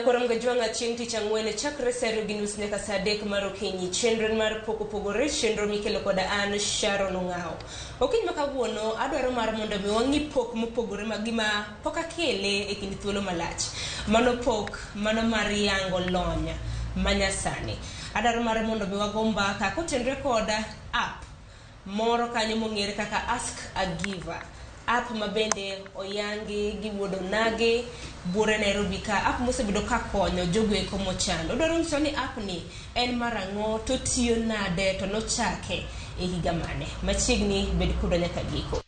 Nyakwar Mgajwang'a chieng' tich ang'wen chakre saa 2:30 nyaka saa 3 mar okinyi. Chenro mar pok opogore, chenro mikelo koda an Sharon Ong'awo. Okinyi ma kawuono adwaro mar mondo mi wang'i pok mopogore ma gima pok akele e kind thuolo malach. Mano pok, mano mar yango lony manyasani. Adwaro mar mondo mi wago mbaka kotenore kod app moro kanyo mong'ere kaka Ask a Giver. App ma bende oyangi gi wuod Onagi buore Nairobi ka app mosebedo ka konyo jogo eko mochando. Odwaro nyiso ni app ni en mar ang'o to tiyo nade to nochake e higa mane. Machiegni bed kodwa nyaka giko.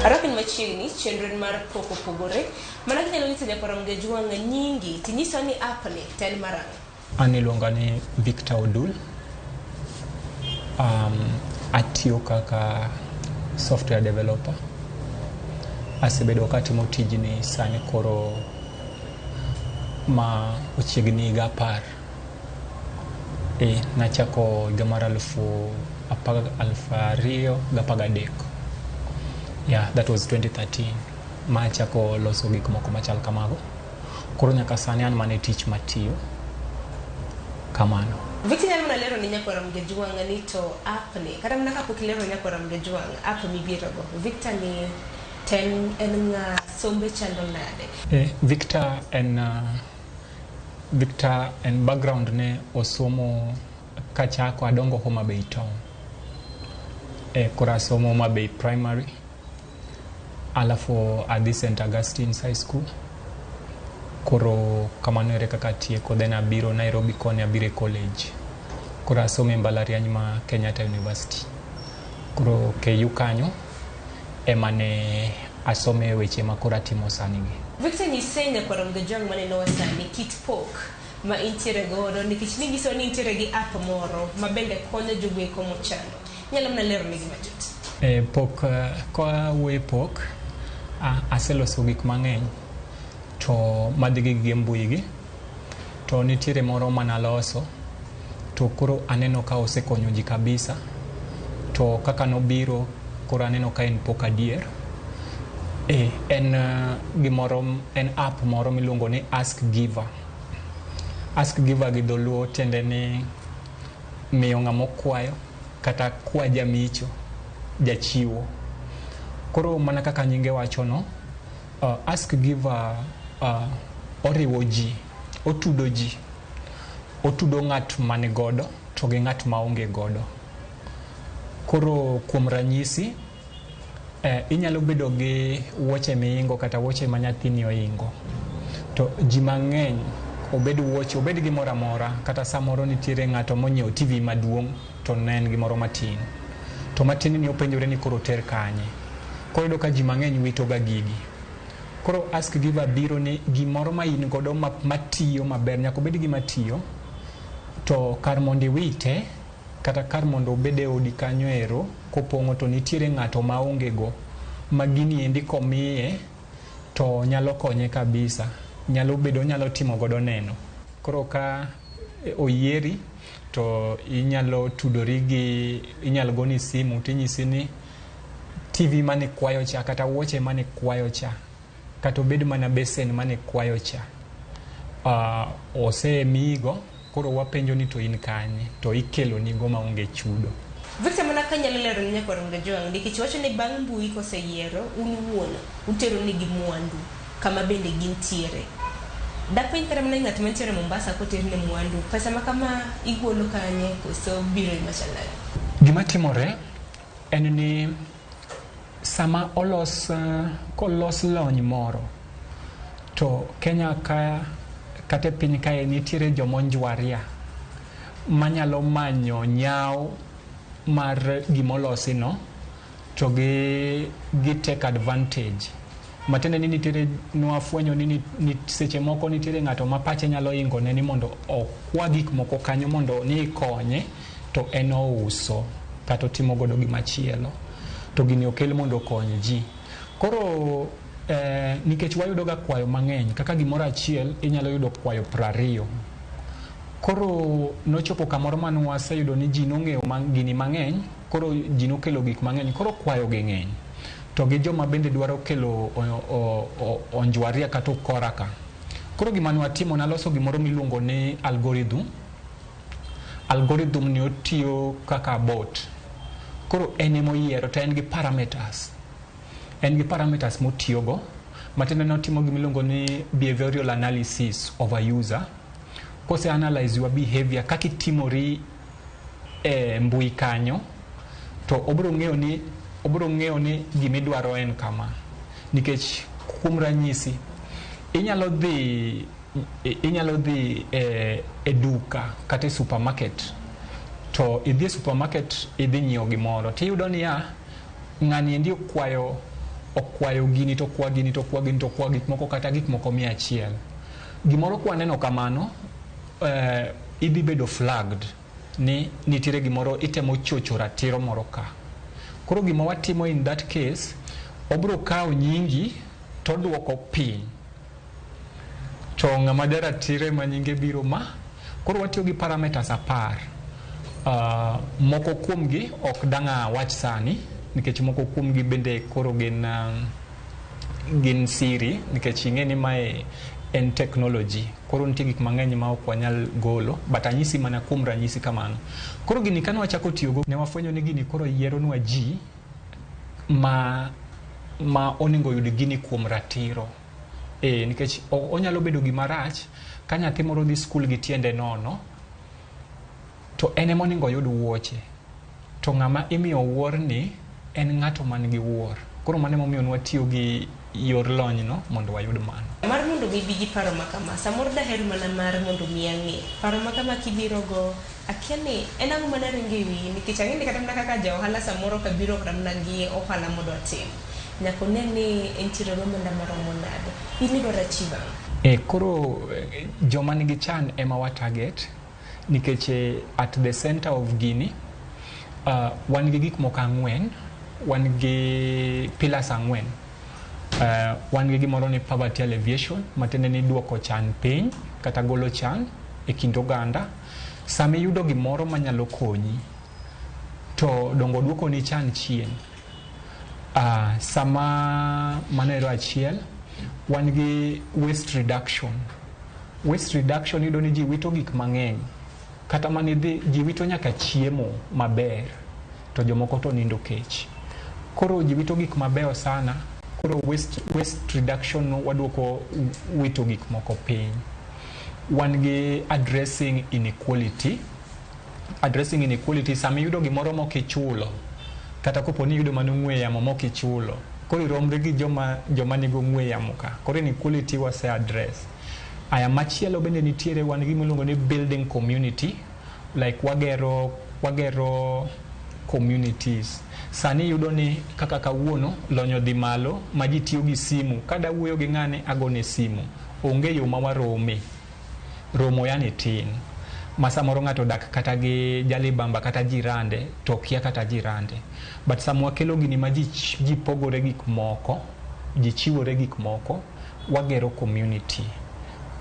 Arwakni machiegni chenro en mar pok opogore. Mana kinyalo nyiso nyakwar Mgejwang' nyingi tinyiswa ni app ni to en mar ang'o? An iluonga ni Victor Odul. Atiyo kaka software developer. Asebedo katimo tijni sani koro ma ochiegni higa 10. Nachako higa mar 2013. Yeah, that was 2013. Machako loso gik moko machal kamago. Koro nyaka sani an mana e tich matiyo. Kamano. Victor nyalo mana lero ni nyakwar Mgejwang' ni to app ni kata mana kapok ilero ne nyakwar Mgejwang' app mibirogo Victor ni ten en ng'a sombe chalo nade? Victor en Victor en background ne osomo kachako adongo Homa Bay town. Koro asomo Homa Bay Primary alafu adhi St. Augustine's High School. Koro kamano ere kaka atieko then abiro Nairobi koni abiro e college. Koro asomo e mbalariany ma Kenyatta University. Koro KU kanyo ema ne asome weche ma koro atimo sani gi. Victor nyise nyakwar Mgejwang' manenowa sani kit pok ma intiere godo nikech ninyiso ni intiere gi app moro ma bende konyo jogo eko mochando. Inyalo mana lero negi matut. Pok kawuoyo e pok, aseloso gik mang'eny to madhi gi gige mbui gi to nitiere moro manaloso to koro aneno ka osekonyo ji kabisa to kaka nobiro koro aneno ka en pok adier. En gimoro en app moro miluongo ni Ask Giver. Ask Giver gi dholuo tiende ni miyo ng'ama okwayo kata kwa jamicho, jachiwo. Koro mana kaka nyinge wacho no, Ask Giver oriwo ji, otudo ji, otudo ng'at mani godo to gi ng'at maonge godo. Koro kuom ranyisi, inyalo bedo gi wuoche miingo kata wuoche ma nyathini oingo. To ji mang'eny obed wuoche, obed gimoro amora, kata samoro nitiere ng'ato monyiewo TV maduong' to ne en gimoro matin. To matin ni openjore ni koro oter kanye. Koro iyudo ka ji mang'eny wito ga gigi. Koro Ask Giver biro ni gimoro ma in godo matiyo maber, nyaka obed gima tiyo, to kar mondo iwite, kata kar mondo obed e odi kanyo ero kopong'o to nitiere ng'ato maonge go ma gini endi komiye to nyalo konye kabisa. Nyalo bedo onyalo timo godo neno. Koro ka oyieri to inyalo tudori gi inyalo goni simu tinyisi ni TV mane ikwayo cha kata wuoche mane ikwayo cha kata obed mana besen mane ikwayo cha osemiyigo koro wapenjo ni to in kanye to ikelonigo maonge chudo. Victor mana kanyalo lero ne nyakwar Mgejwang' nikech iwacho ni bang' mbui koseyiero un wuon utero negi mwandu kama bende gintiere. Dapenj kata mana ng'at mantiere Mombasa koterne mwandu, pesa ma kama igolo kanye koso biro e machal nade? Gima timore en ni sama olos kolos lony moro to Kenya ka kata e piny kae nitiere jomonjwaria manyalo manyo nyawo mar gimolosi no to gi take advantage. Matiende ni nitiere nwafwenyo ni seche moko nitiere ng'ato ma pache nyalo ingo ne ni mondo okwa gik moko kanyo mondo ni ikonye to en ouso kata otimo godo gimachielo. To gini okel mondo okony ji. Koro nikech wayudo ga kwayo mang'eny kaka gimoro achiel inyalo yudo kwayo 20. Koro nochopo kamoro mane waseyudo ni ji nong'eyo gini mang'eny, koro ji nokelo gik mang'eny, koro kwayo gi ng'eny. To gi joma bende dwaro kelo onjwaria kata ukora ka. Koro gima ne watimo, naloso gimoro miluongo ni algorithm. Algorithm ni otiyo kaka bot. Koro en emoyiero to en gi parameters. En gi parameters motiyogo. Matiende ni otimo gimiluongo ni behavioral analysis of a user. Kose analyze your behavior kaka itimori e mbui kanyo, to obiro ng'eyo ni gimidwaro en kama. Nikech kuom ranyisi, inyalo dhi e duka kata e supermarket, to idhi e supermarket, idhi nyiewo gimoro, tiyudo niya, ng'ani endi okwayo gini, to kwa gini, to kwa gini, to kwa gik moko, kata gik moko 100. Gimoro kwaneno kamano, idhi bedo flagged ni nitiere gimoro itemo chocho ratiro moro ka. Koro gima watimo in that case, obiro kawo nyingi toduoko piny, to ng'ama jaratiro ema nyinge biro ma. Koro watiyo gi parameters 10. Moko kuomgi ok dang' awach sani, nikech moko kuomgi bende koro gin siri, nikech ing'e ni mae en technology, koro nitie gik mang'eny ma ok wanyal golo, but anyisi mana kuom ranyisi kamano. Koro gini kane wachako tiyogo, ne wafwenyo ni gini koro yieronwa ji ma onego yud gini kuom ratiro. Nikech onyalo bedo gima rach ka nyathi moro dhi skul gi tiende nono, to en ema onego oyud wuoche, to ng'ama imiyo wuorni en ng'ato man gi wuor. Koro mano emomiyo nwatiyo gi yor lony no mondo wayud mano. Mar mondo mi ibi gi paro ma kama, samoro daher mana mar mondo mi ang'e paro ma kama kibiro go, akia ni en ang'o mana ringo e wiyi, nikech ang'e ni kata mana kaka ja ohala, samoro kabiro kata mana gi ohala modwa timo, nyaka one ni entiere gi omenda maromo nade. In idwaro achieve ang'o? Koro joma nigi chan ema wa target, nikech at the center of gini wan gi gik moko ang'wen, wan gi pillars ang'wen. Wan gi gimoro ni poverty alleviation, matiende ni duoko chan piny kata golo chan e kind oganda. Sama iyudo gimoro manyalo konyi, to dongo duoko ni chan chien. Sama mano ero achiel, wan gi waste reduction. Waste reduction, iyudo ni ji wito gik mang'eny, kata manidhi ji wito nyaka chiemo maber, to jomoko to nindo kech. Koro ji wito gik mabeyo sana. Koro waste reduction no waduoko wito gik moko piny. Wan gi addressing inequality. Addressing inequality, sama iyudo gimoro mok ichulo, kata kopo ni iyudo mana ong'we yamo mok ichulo, koro iromri gi joma nigi ong'we yamo ka. Koro inequality wase address. Aya, machielo bende nitiere, wan gi gimiluongo ni building community, like wagero communities. Sani iyudo ni kaka kawuono lony odhi malo ma ji tiyo gi simu. Kada wuoyo gi ng'ane, agone simu, onge yo ma warome. Romo yani tin ma samoro ng'ato odak kata gi jalibamba kata jirande, to okia kata jirande, but sama wakelo gini ma ji pogore gik moko, ji chiwore gik moko, wagero community.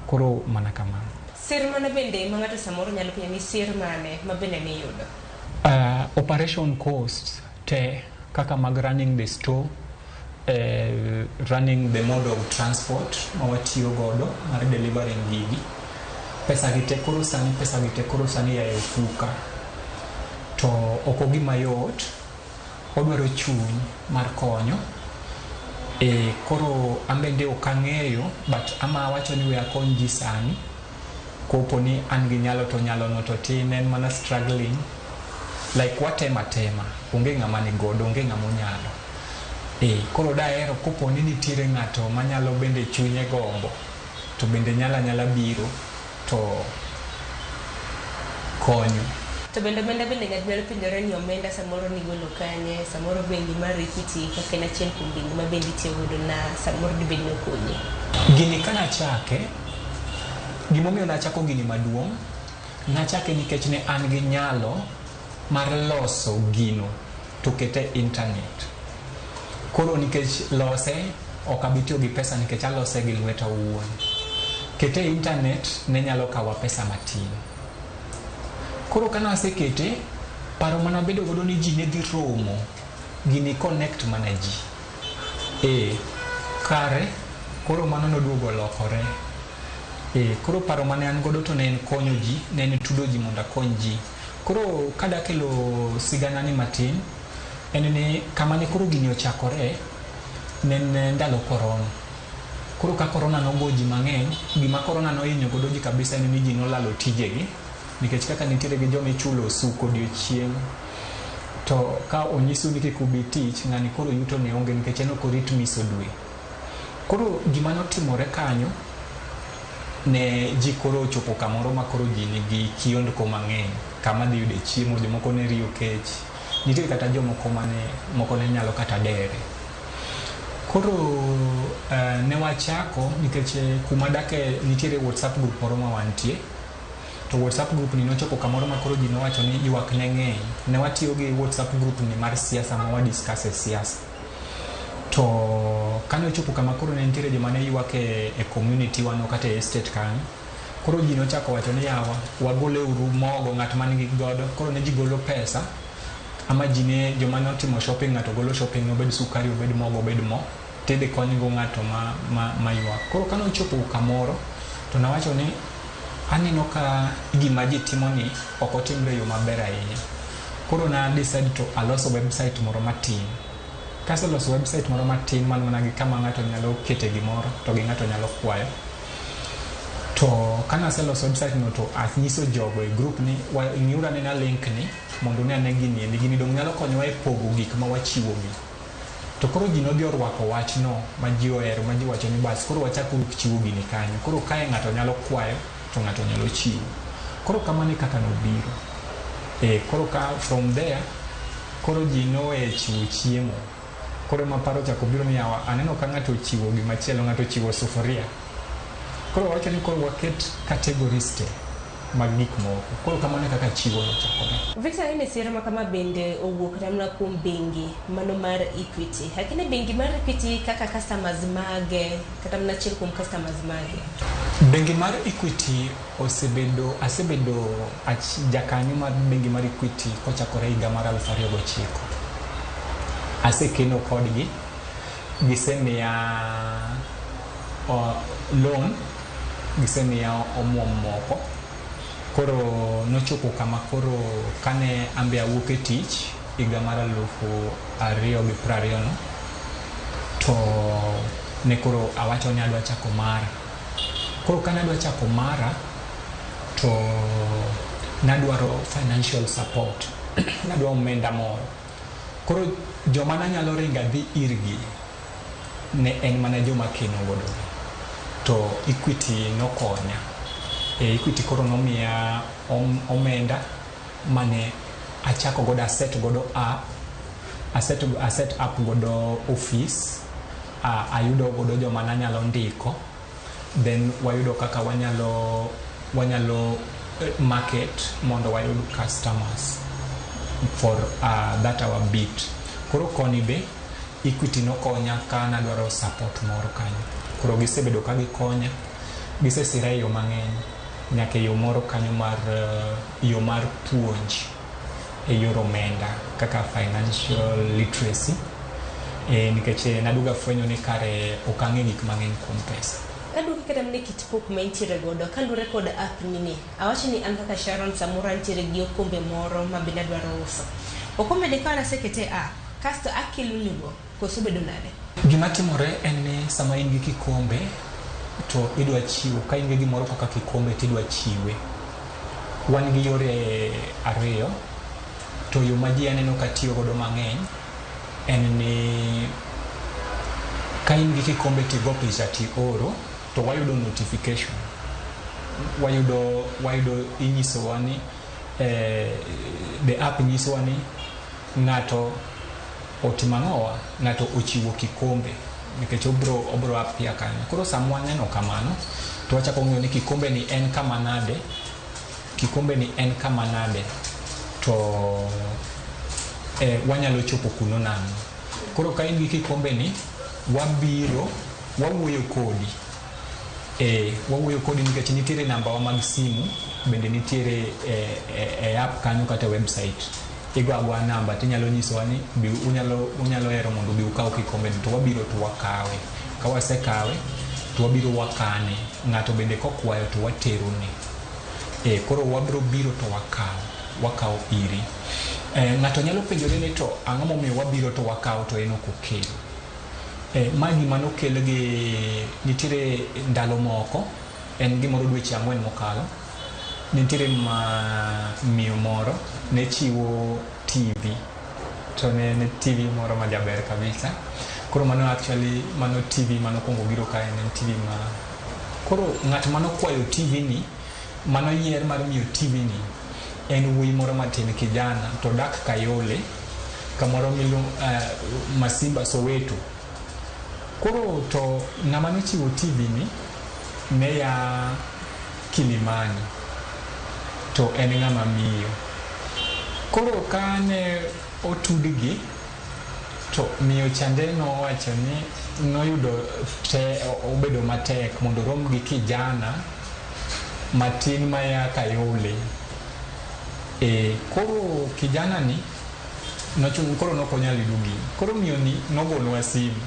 Koro mana kamano. Sir mane bende ma ng'ato samoro nyalo penjo ni sir mane ma bende niyudo? Operation costs te, kaka mag running the store, running the mode of transport ma watiyo godo mar delivering gigi, pesa gi te koro sani, pesa gi te koro sani ya e ofuka, to ok ogima yot, odwaro chuny mar konyo. Koro an bende ok ang'eyo, but ama awacho ni we akony ji sani kopo ni an gi nyalo, to nyalo no to tin, en mana struggling, like watemo atema, onge ng'ama ni godo, onge ng'ama onyalo. Koro dahero kopo ni nitiere ng'ato manyalo bende chunye gombo, to bende nyalo anyala biro to konyo. To bende omenda bende ng'ato nyalo penjore ni omenda samoro nigolo kanye? Samoro bengi mar Equity kaka en achiel kuom bengi ma bende itiyo godo na samoro dibed ni okonyi. Gini kanachake, gimomiyo nachako gini maduong', nachake nikech ne an gi nyalo mar loso gino to kete e internet. Koro nikech lose ok abi tiyo gi pesa, nikech alose gi lweta owuon, kete e internet ne nyalo kawa pesa matin. Koro kane asekete, paro mane abedo godo ni ji ne dhi romo, gini connect mana ji. E, kare, koro mano noduogo olokore. E, koro paro mane an godo to ne en konyo ji, ne en tudo ji mondo akony ji. Koro kada kelo sigana ni matin, en ni kama ne koro gini ochakore, ne en ndalo korona. Koro ka korona nogo ji mang'eny, gima korona nohinyo godo ji kabisa en ni ji nolalo tijegi, nikech kaka nitiere gi joma ichulo osuko odiochieng', to ka onyisu ni kik ubi tich, ng'ani koro yuto ne onge nikech en ok orit miso dwe. Koro gima notimore kanyo, ne ji koro ochopo kamoro ma koro ji nigi kiondko mang'eny, kama dhi yude chiemo, jomoko ne riyo kech, nitie kata jomoko mane moko ne nyalo kata dere. Koro ne wachako nikech kuma adake nitiere WhatsApp group moro ma wantie. To WhatsApp group ni nochopo kamoro ma koro ji nowacho ni ywak ne ng'eny. Ne watiyo gi WhatsApp group ni mar siasa ma wa discuss e siasa. To kane ochopo kama koro ne nitiere joma ne ywak e community wano kata e estate kanyo. Koro ji nochako wacho ni yawa, wagole uru mogo ng'at man gi godo. Koro ne ji golo pesa, ama ji ne joma notimo shopping, ng'ato golo shopping, obed sukari, obed mogo, obed mo, tidhi konygo ng'ato ma ywak. Koro kane ochopo kamoro, to nawacho ni aneno ka gima ji timo ni ok otimre e yo maber ahinya. Koro na decide to aloso website moro matin. Kaseloso website moro matin man mana gi kama ng'ato nyalo kete gimoro to gi ng'ato nyalo kwayo. To kane aseloso website no to anyiso jogo e group ni ng'iuru anena link ni mondo une ane gini endi. Gini dong nyalo konyowa e pogo gik ma wachiwo gi. To koro ji nodhi orwako wachno ma ji ohero, ma ji wacho ni bas koro wachak uru chiwo gini kanyo. Koro kae ng'ato nyalo kwayo to ng'ato nyalo chiwo. Koro kamano e kaka nobiro. E, koro ka from there, koro ji nowe chiwo chiemo. Koro ema paro ochako biro ni yawa, aneno ka ng'ato ochiwo gimachielo, ng'ato ochiwo sufuria. Koro wawacho ni koro waket categories te mag gik moko. Koro kamano e kaka chiwo nochakore. Victor, ni siro ma kama bende owuok namna kuom bengi mano mar Equity. Lakini bengi mar Equity kaka customers mage, kata mana achiel kuom customers mage. Bengi mar Equity osebedo, asebedo jakanyo mar bengi mar Equity kochakore higa mar 2009. Asekeno kodgi, gisemiya loan, gisemiya omuom moko. Koro nochopo kama koro kane ambe awuok e tich higa mar 2020 no, to ne koro awacho ni adwa chako mara. Koro kane adwa chako mara, to nadwaro financial support, nadwa omenda moro. Koro joma nanyalo ringo adhi irgi ne en mana joma keno godo. To Equity nokonya. E, Equity koro nomiya omenda mane achako godo, aset godo app, aset up godo office, ayudo godo joma nanyalo ndiko, then wayudo kaka wanyalo market mondo wayud customers for that our bit. Koro koni be Equity nokonya ka nadwaro support moro kanyo. Koro gisebedo ka gikonya, gisesira e yo mang'eny, nyaka e yo moro kanyo mar yo mar puonj e yor omenda kaka financial literacy. E, nikech naduogo afwenyo ni kare ok ang'e gik mang'eny kuom pesa. Kaduoki kata mana e kit pok ma intiere godo kaluwore kod app ni ni. Awacho ni an kaka Sharon samoro antiere gi okombe moro ma bende adwaro uso. Okombe ni ka asekete e app, kasto akelonigo, koso bedo nade? Gima timore en ni sama in gi kikombe to idwa chiwo, ka in gi gimoro kaka kikombe to idwa chiwe. Wan gi yore ariyo, to yo ma ji aneno ka tiyo godo mang'eny en ni ka in gi kikombe tigo picha tioro, to wayudo notification. Wayudo inyisowa ni the app nyisowa ni ng'ato otimo ang'owa, ng'ato ochiwo kikombe nikech obro appear kanyo. Koro sama waneno kamano to wachako ng'iyo ni kikombe ni en kama nade, kikombe ni en kama nade, to wanyalo chopo kuno nang'o. Koro ka in gi kikombe ni, wabiro wawuoyo kodi. Wawuoyo kodi nikech nitiere namba wa mag simu bende nitiere e app kanyo kata e website. Igo agoa namba tinyalo nyisowa ni bi unyalo hero mondo ubi ukaw kikombe to wabiro to wakawe. Ka wasekawe to wabiro wakane. Ng'ato bende kokwayo to waterone. Koro wabiro biro to wakawo iri. Ng'ato nyalo penjore ni to ang'o momiyo wabiro to wakawo to en ok okel. Ma gima nokel gi nitiere ndalo moko, en gimoro dweche 4 mokalo, nitiere ma miyo moro ne chiwo TV, to ne en TV moro majaber kabisa. Koro mano actually mano TV manokwongo biro kae ne en TV ma koro ng'at manokwayo TV ni, mano yier mar miyo TV ni, en wuoyi moro matin kijana to dak Kayole, kamoro Masimba Soweto. Koro to ng'ama nochiwo TV ni ne ya Kilimani, to en ng'ama miyo. Koro kane otudgi, to miyo chande nowacho ni noyudo obedo matek mondo orom gi kijana matin maya Kayole. Koro kijana ni nochuno, koro nok onyal yudo gini. Koro miyo ni nogonwa simu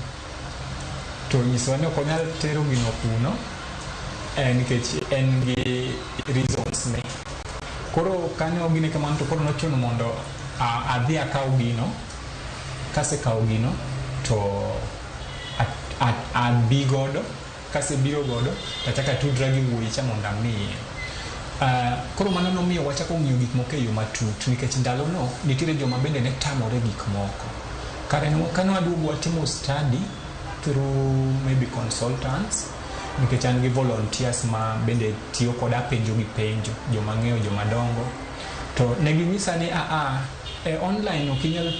to nyisowa ni ok onyal tero gino kuno, nikech en gi reasons ne. Koro kane ogine kamano to koro nochuno mondo adhi akaw gino. Kasekawo gino to abi godo, kasebiro godo to achako atudra gi wuoyi cha mondo amiye. Koro mano nomiyo wachako ng'iyo gik moko e yo matut, nikech ndalono nitiere joma bende ne tamore gik moko. Kare kane waduogo watimo study through maybe consultants, nikech an gi volunteers ma bende tiyo koda penjo gi penjo, joma ng'eyo, joma dongo. To ne ginyisa ni e online ok inyal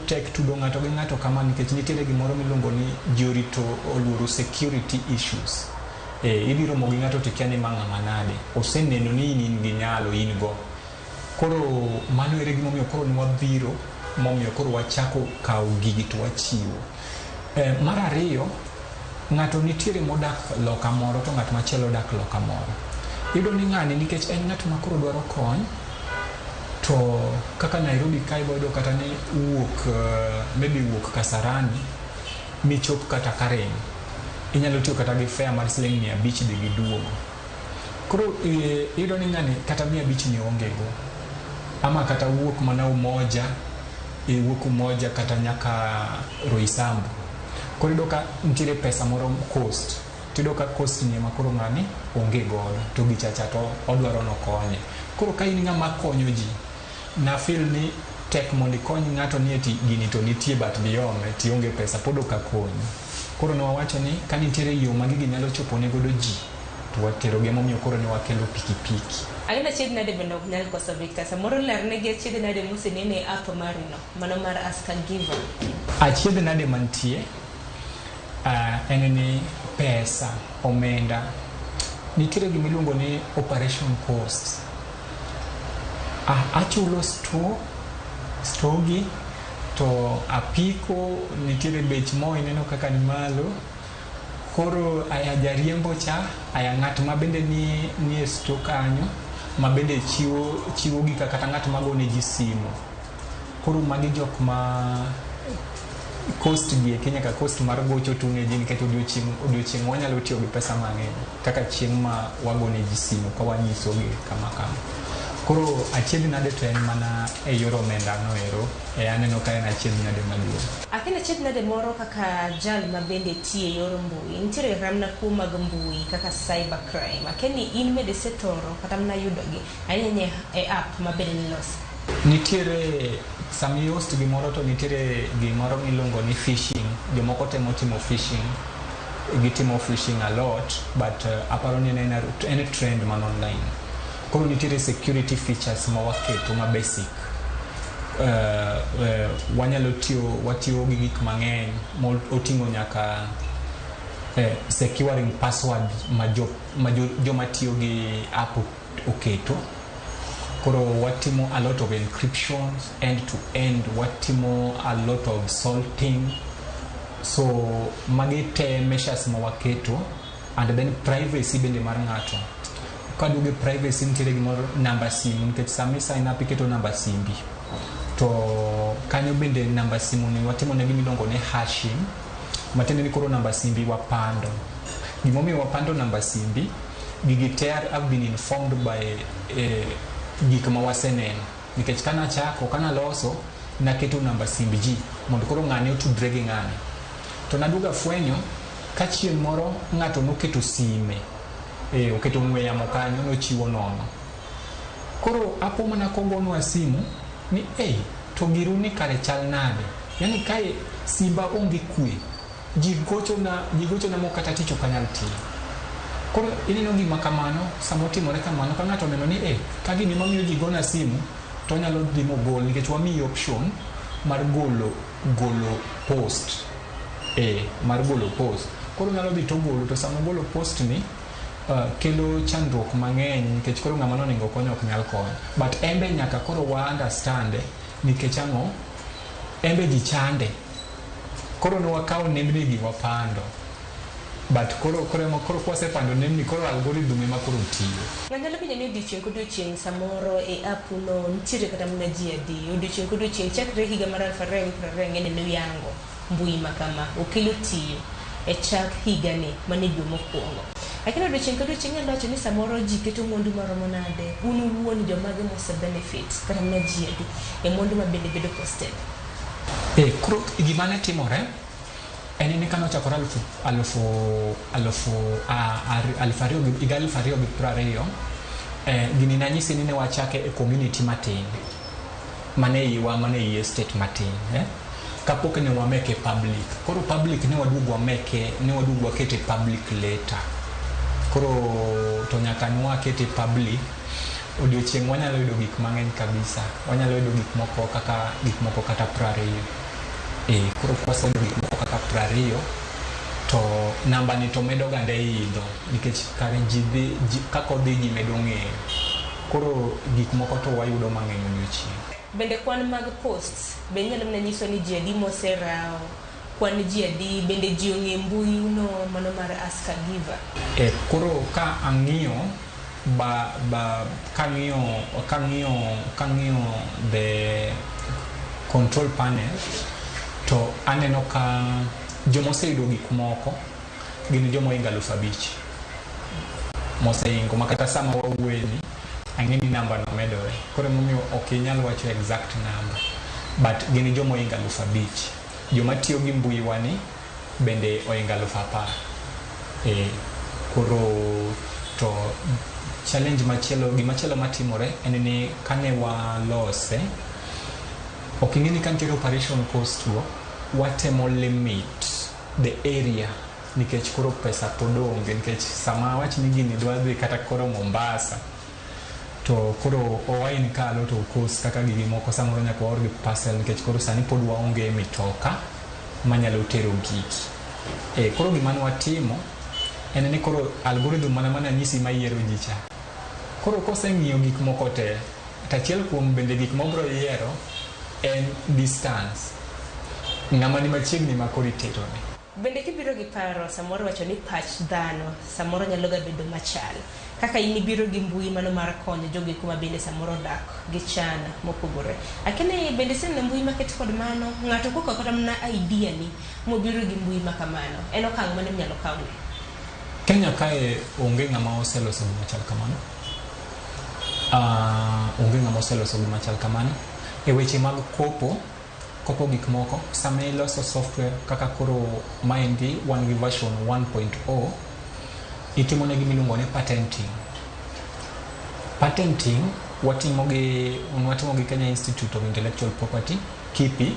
tek tudo ng'ato gi ng'ato kama, nikech nitiere gimoro miluongo ni ji orito oluoro security issues. Idhi romo gi ng'ato tikia ni ma ng'ama nade, oseneno ni in gi nyalo, in go. Koro mano ere gimomiyo koro ne wabiro, momiyo koro wachako kawo gigi to wachiwo. Mar ariyo, ng'ato nitiere modak loka moro to ng'at machielo odak loka moro. Iyudo ni ng'ani nikech en ng'at ma koro dwaro kony, to kaka Nairobi kae ibo yudo kata ni wuok, maybe wuok Kasarani michop kata Karen, inyalo tiyo kata gi fare mar siling 500 dhi gi duogo. Koro iyudo ni ng'ani kata 500 ni onge go, ama kata wuok mana Umoja, wuok Umoja kata nyaka Roysambu. Koro iyudo ka nitiere pesa moro cost, tiyudo ka cost ni ema koro ng'ani onge godo, to gichacha to odwaro nokonye. Koro ka in ng'ama konyo ji, na feel ni tek mondo ikony ng'ato ni eti gini to nitie but biome tionge pesa pod ok akonyi. Koro ne wawacho ni ka nitiere yo ma gigi nyalo chopo ne godo ji, to watero gi, emomiyo koro ne wakelo pikipiki. Ang'e achiedh nade bende ok nyal koso Victor. Samoro lerne gi achiedh nade mosenene e app mari no, mano mar Ask a Giver. Achiedh nade mantie, en ni pesa, omenda, nitiere gima iluongo ni operation cost. Achulo store gi, to apiko nitiere bech mo ineno kaka ni malo. Koro aya jariembo cha, aya ng'at ma bende ni e store kanyo, ma bende chiwo gika kata ng'at ma gone ji simu. Koro magi jok ma cost gi eki nyaka cost mar gocho tu ne ji, nikech odiochieng' wanyalo tiyo gi pesa mang'eny kaka chieng' ma wagone ji simu ka wanyisogi kama kama. Koro achiedh nade to en mana e yor omenda no ero, aneno ka en achiedh nade maduong'. Akin achiedh nade moro kaka jal ma bende tiyo e yor mbui, nitiere ramna kuo mag mbui kaka cyber crime. Akia ni in bende isethoro kata mana yudogi, ahinya e app ma bende niloso. Nitiere sama i host gimoro to nitiere gimoro miluongo ni phishing. Jomoko temo timo phishing, gitimo phishing a lot, but aparo ni en trend man online. Koro nitiere security features ma waketo ma basic. Wanyalo tiyo, watiyo gi gik mang'eny moting'o nyaka securing password ma joma tiyo gi app oketo. Koro watimo a lot of encryptions end to end, watimo a lot of salting. So magi te measures ma waketo, and then privacy bende mar ng'ato. Kaduogo e privacy, nitiere gimoro namba simu, nikech sama i sign up iketo namba simbi, to kanyo bende namba simu ni watimo ne gima iluongo ni hashing, matiende ni koro namba simbi wapando. Gimomiyo wapando namba simbi, gigi te have been informed by gik ma waseneno, nikech kanachako kanaloso naketo namba simb ji mondo koro ng'ani otudre gi ng'ani, to naduogo afwenyo ka chieng' moro ng'ato noketo sime oketo ong'we yamo kanyo, nochiwo nono. Koro apo mana kogonwa simu ni ei, to giru ni kare chal nade, yani kae simba onge kwe, ji gochona, ji gochona mok kata tich ok anyal tiyo. Koro ineno gima kamano sama otimore kamano, ka ng'ato oneno ni ka gini mamiyo ji gona simu, to onyalo dhi mogol, nikech wamiyi option mar golo post, mar golo post. Koro onyalo dhi togolo, to sama ogolo post ni kelo chandruok mang'eny, nikech koro ng'ama nonego konyo ok nyal konyo. But embe nyaka koro wa understand nikech ang'o, embe ji chande. Koro ne wakawo nembni gi wapando, but koro kwasepando nembni, koro algorithm ema koro tiyo. Ng'ato nyalo penjo ni odiochieng' kodiochieng' samoro e app no nitiere kata mana ji adi odiochieng' kodiochieng' chakre higa mar 2024 ne uyango mbui ma kama okelo tiyo e chak higani mane dwe mokwongo, lakini odiochieng' kodiochieng' nyalo wacho ni samoro ji keto mwandu maromo nade? Un uwuon jomage mose benefit, kata mana ji adi e mwandu ma bende bedo posted? Koro gima ne timore en ni kane ochakore alufu alufu aluf ariyo higa 2020, gini nanyisi ni ne wachake e community matin mane iwa mane i estate matin, kapok ne wameke public. Koro public ne waduogo wameke, ne waduogo wakete public later. Koro to nyaka ne wakete public, odiochieng' wanyalo yudo gik mang'eny kabisa, wanyalo yudo gik moko kaka gik moko kata 20. Koro kwaseyudo gik moko kaka 20, to namba ni to medo gande idho, nikech kare ji dhi kaka odhi ji medo ng'eyo. Koro gik moko to wayudo mang'eny odiochieng'. Bende kwan mag posts be inyalo mana nyiso ni ji adi moserawo, kwan ji adi bende ji ong'e mbui no mano mar Ask a Giver? Koro ka ang'iyo ba ba kang'iyo the control panel, to aneno ka jomoseyudo gik moko gin jomohingo 5,000 moseingo, ma kata sama wawuoyeni ang'e ni namba no medore. Koro emomiyo ok inyal wacho exact number, but gin jomohingo 5,000. Joma tiyo gi mbui wani bende ohingo 10,000. Koro to challenge machielo, gimachielo matimore en ni kane walose, ok ing'e ni ka nitiere operation cost go, watemo limit the area, nikech koro pesa pod onge, nikech sama awach ni gini dwa dhi kata koro Mombasa, to koro owain kalo to cost kaka gigi moko samoro nyaka waor gi parcel, nikech koro sani pod waonge mitoka manyalo tero gigi. Koro gima ne watimo en ni koro algorithm mana anyisi mayiero ji cha, koro koseng'iyo gik moko te, to achiel kuom bende gik mobro yiero en distance, ng'ama ni machiegni ma koro iterone. Bende kibiro gi paro, samoro wacho ni pach dhano samoro nyalo ga bedo machal kaka in ibiro gi mbui mano mar konyo jogo eko ma bende samoro odak gi chan mopogore. Akini bende iseneno mbui maket kod mano, ng'ato kokawo kata mana idea ni mobiro gi mbui ma kamano, en okang' mane minyalo kawne? Kenya kae onge ng'ama oseloso gima chal kamano. Onge ng'ama oseloso gima chal kamano. E weche mag kopo gik moko, sama iloso software kaka koro maendi wan gi version 1.0, itimo ne gima iluongo ni patenting. Patenting watimo gi Kenya Institute of Intellectual Property, KIPI,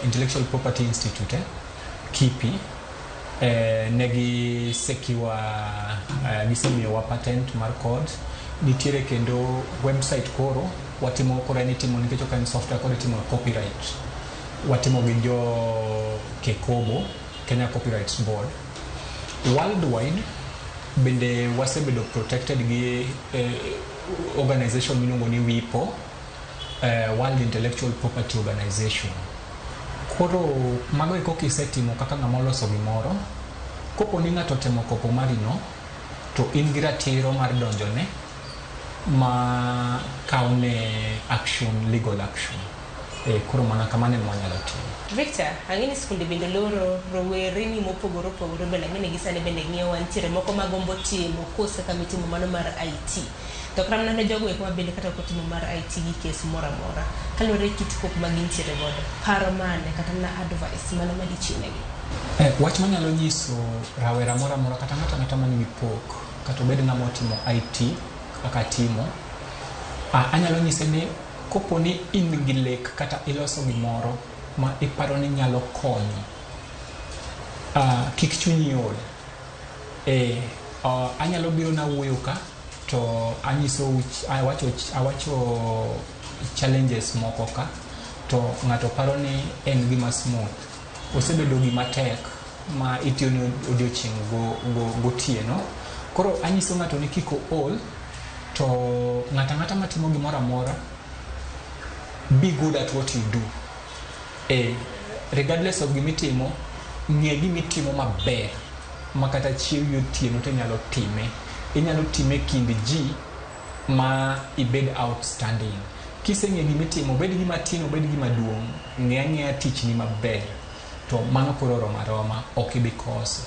Intellectual Property Institute, KIPI, negi secure, gisemiyowa patent mar code. Nitiere kendo website, koro watimo, koro en itimo nikech ok en software, koro itimo copyright, watimo gi jo KECOBO, Kenya Copyrights Board. Worldwide bende wasebedo protected gi organization miluongo ni WIPO, World Intellectual Property Organization. Koro mago eko kisetimo kaka ng'ama oloso gimoro, kopo ni ng'ato otemo kopo mari no, to in gi ratiro mar donjone ma kawne action, legal action. Koro mana kamano ema wanyalo timo. Victor, ang'e ni skunde bende loro rowerni mopogore opogore bende ang'e ni gi sani bende ng'iyowa nitiere moko magombo timo course kaka mitimo mano mar IT. To kata mana ne jogo eko ma bende kata ok otimo mar IT gi kes moro amora kaluwore gi kit pok ma gintiere godo, paro mane kata mana advice mano madichiwnegi? Wach manyalo nyiso rawera moro amora kata ng'ato ang'ata man gi pok kata obed ng'ama otimo IT kaka atimo, anyalo nyise ni kopo ni in gi lek kata iloso gimoro ma iparo ni nyalo konyo, kik chunyi ol. Anyalo biro nawuoyo ka to anyiso awacho challenges moko ka to ng'ato paro ni en gima smooth. Osebedo gima tek ma itiyo ne odiochieng' gotieno. Koro anyiso ng'ato ni kik ool, to ng'ato ang'ata matimo gimoro amora, be good at what you do. Regardless of gimitimo, ng'e gimitimo maber ma kata chiewi otieno to inyalo time. Inyalo time kind ji ma ibed outstanding. Kiseng'e gimitimo, obed gima tin, obed gima duong', ng'e ang'eya tichni maber. To mano koro oromo aroma, ok ibi koso.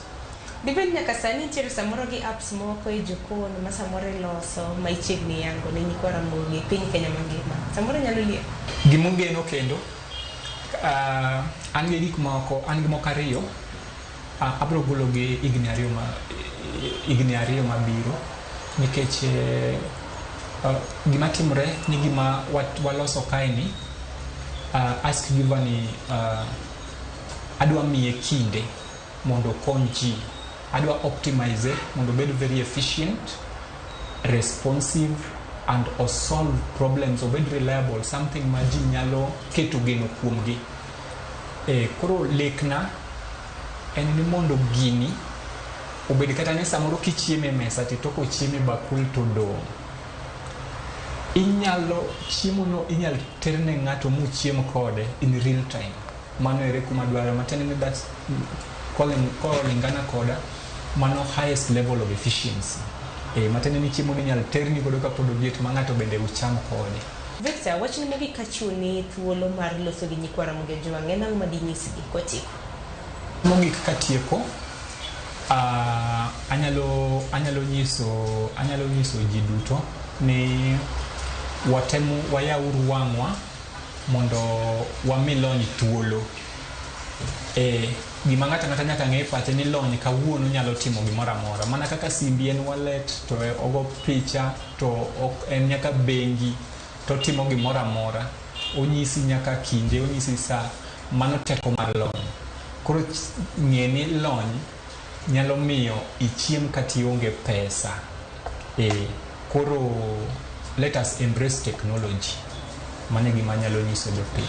Dibed nyaka sani nitiere samoro gi apps moko e jokon ma samoro iloso ma ichiegni yango ne nyikwa Ramogi e piny Kenya mangima. Samoro inyalo lieko. Gimogeno kendo, an gi gik moko, an gi moko ariyo, abiro golo gi higni 2 mabiro nikech gima timore ni gima waloso kae ni Ask Giver ni adwa miye kinde mondo okony ji. Adwa optimize mondo obed very efficient, responsive and osolve problems, obed reliable, something ma ji nyalo keto geno kuomgi. Koro lekna en ni mondo gini obed kata ni samoro kichiemo e mesa titoko chiemo e bakul to odong'. Inyalo chiemo no inyalo terne ng'ato muchiem kode in real time. Mano ere kuma dwarore matiende ni that's kolingana koda mano highest level of efficiency. Matiende ni chiemo no inyalo terni godo kapod oliet ma ng'ato bende ucham kode. Victor, wachni mogik kachiwoni thuolo mar loso gi nyikwa Ramogi Ojwang' en ang'o ma dinyisgi kwatieko? Mogik katieko, anyalo nyiso ji duto ni watemo wayauru wang'wa mondo wami lony thuolo. Gima ng'ato ang'ata nyaka ng'e e pache ni lony kawuono nyalo timo gimoro amora. Mana kaka simbi en wallet to ogo picha to ok en nyaka bengi to otimo gimoro amora. Onyisi nyaka kinde, onyisi saa. Mano teko mar lony. Koro ng'e ni lony nyalo miyo ichiem kata ionge pesa. Koro let us embrace technology. Mano e gima anyalo nyiso jopiny.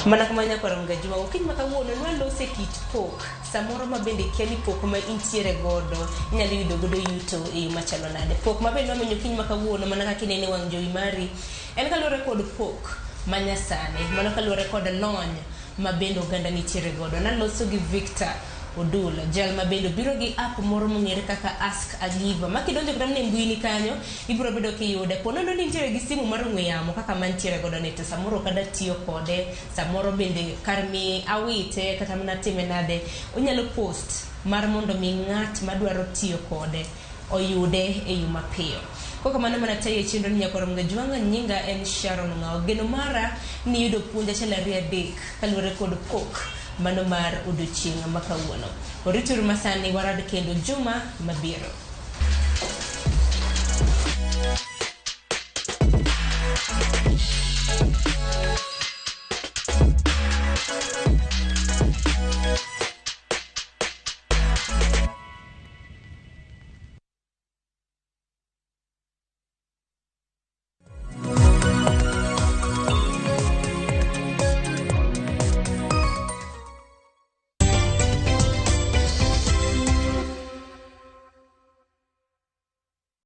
Mana kama nyakwar Ramogi Ojwang', okinyi ma kawuono nwalose kit pok samoro ma bende kia ni pok ma intiere godo inyalo yudo godo yuto e yo machalo nade. Pok ma bende wamenyo okinyi ma kawuono mana kaka inene e wang' jowi mari en kaluwore kod pok manyasani, mano kaluwore kod lony ma bende oganda nitiere godo. Naloso gi Victor Odul, jal ma bende obiro gi app moro mong'ere kaka Ask a Giver ma kidonjo kata mana e mbui ni kanyo ibiro bedo kiyude. Po nono ni intiere gi simu mar ong'we yamo kaka mantiere godo ni to samoro ok adwa tiyo kode, samoro bende kar mi awite kata mana time nade, onyalo post mar mondo mi ng'at madwaro tiyo kode oyude e yo mapiyo. Kokamano mana tayo e chenro ni nyakwar Ramogi Ojwang', nyinga en Sharon Ong'awo. Geno mara ni yudo puonj achiel ariyo adek kaluwore kod pok mano mar odiochieng' ma kawuono. Orituru masani warad kendo juma mabiro.